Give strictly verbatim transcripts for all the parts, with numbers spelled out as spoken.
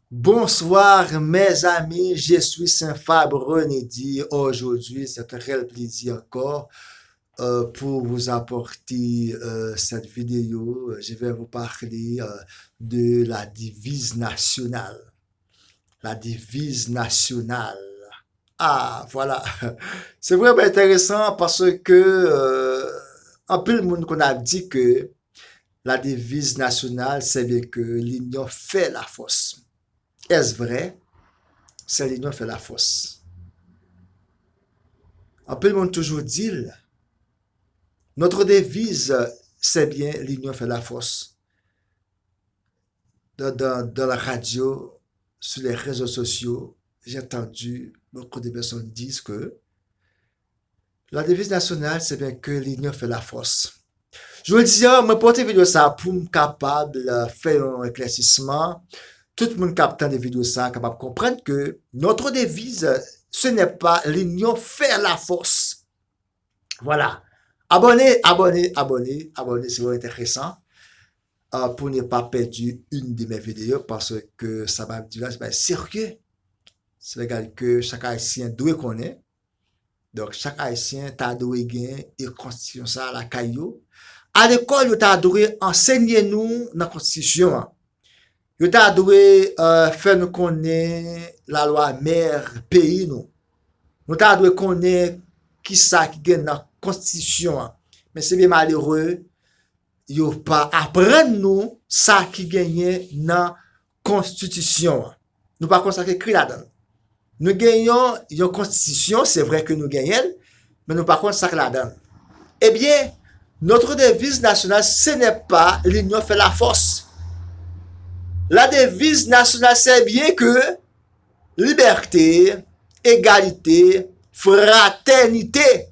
Bonsoir mes amis, je suis Saint Fabre Nedi. Aujourd'hui, c'est un réel plaisir encore euh, pour vous apporter euh, cette vidéo. Je vais vous parler euh, de la devise nationale. La devise nationale. Ah, voilà. C'est vraiment intéressant parce que euh, anpil moun konn ap di ke la devise nationale, c'est bien que l'union fait la force. Est-ce vrai? C'est l'union fait la force. Anpil moun toujou di l, notre devise, c'est bien l'union fait la force. Dans, dans, dans la radio, sur les réseaux sociaux, j'ai entendu beaucoup de personnes disent que la devise nationale, c'est bien que l'union fait la force. Jodi a, mwen pote videyo sa pou m kapab euh, fè yon eklèsisman. Tout moun k ap tande videyo sa kapab konprann ke notre devise, ce n'est pas l'union fait la force. Voilà. Abòne, abòne, abòne, abòne, se vrèman enteresan. Uh, pour ne pas perdre une de mes vidéos, parce que sa m ap di la, se bagay serye. Se bagay ke chak Ayisyen dwe konnen. Donk, chak Ayisyen ta dwe gen e konstitisyon sa lakay yo. Alekòl, yo ta dwe ansenye nou nan konstitisyon an. Yo ta dwe uh, fè nou konnen lalwa mè peyi nou. Nou ta dwe konnen kisa ki gen nan konstitisyon an. Men se byen malere, yo pa aprann nou sa ki genyen nan konstitisyon an. Nou pa konn sa ki ekri ladan l. Nou gen yon, yon konstitisyon, se vre ke nou genyen l, men nou pa konn sa k ladan l. Ebyen, notre devise nationale, ce n'est pas l'union fait la force. La devise nationale, c'est bien que liberté, égalité, fraternité,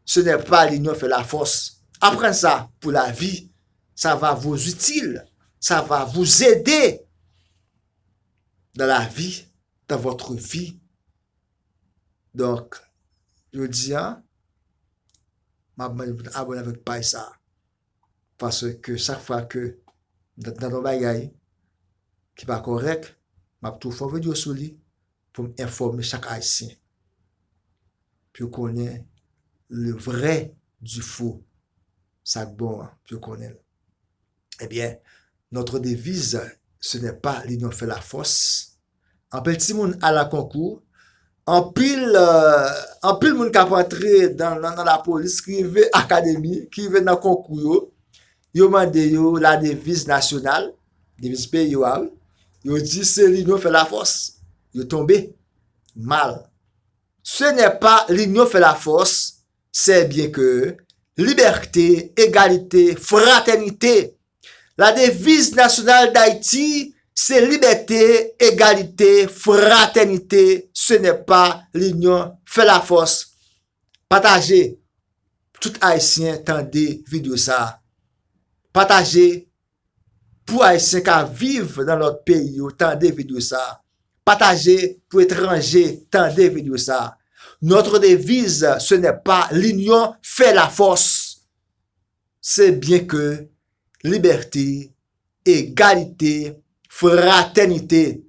ce n'est pas l'union fait la force. Aprann sa pou lavi. Ça va vous utile. Ça va vous aider dans la vie, dans votre vie. Donk, jodi a, m ap mande pou nou abòne avèk paj sa. Paske chak fwa ke m tande yon bagay ki pa kòrèk, m ap tou fè yon videyo sou li pou m enfòme chak Ayisyen. Pou yo konnen le vrai du faux. Sa k bon an, pou yo konnen l. Ebyen, notre devise, ce n'est pas l'union fait la force. Anpil timoun al nan konkou, anpil, euh, anpil moun k ap antre nan, nan, nan lapolis, ki rive akademi, ki rive nan konkou yo, yo mande yo la devise nationale, deviz peyi yo a, wi. Yo di se l'union fait la force. Yo tonbe. Mal. Ce n'est pas l'union fait la force, c'est bien que liberté, égalité, fraternité. La devise nationale d'Haïti, c'est liberté, égalité, fraternité. Ce n'est pas l'union fait la force. Pataje. Tout Ayisyen tande videyo sa. Pataje pou Ayisyen k ap viv nan lòt peyi yo tande videyo sa. Pataje pou etranje tande videyo sa. Notre devise, ce n'est pas l'union fait la force. C'est bien que liberté, égalité, fraternité.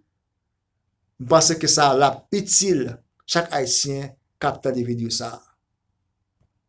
M panse ke sa l ap itil chak Ayisyen k ap tande videyo sa.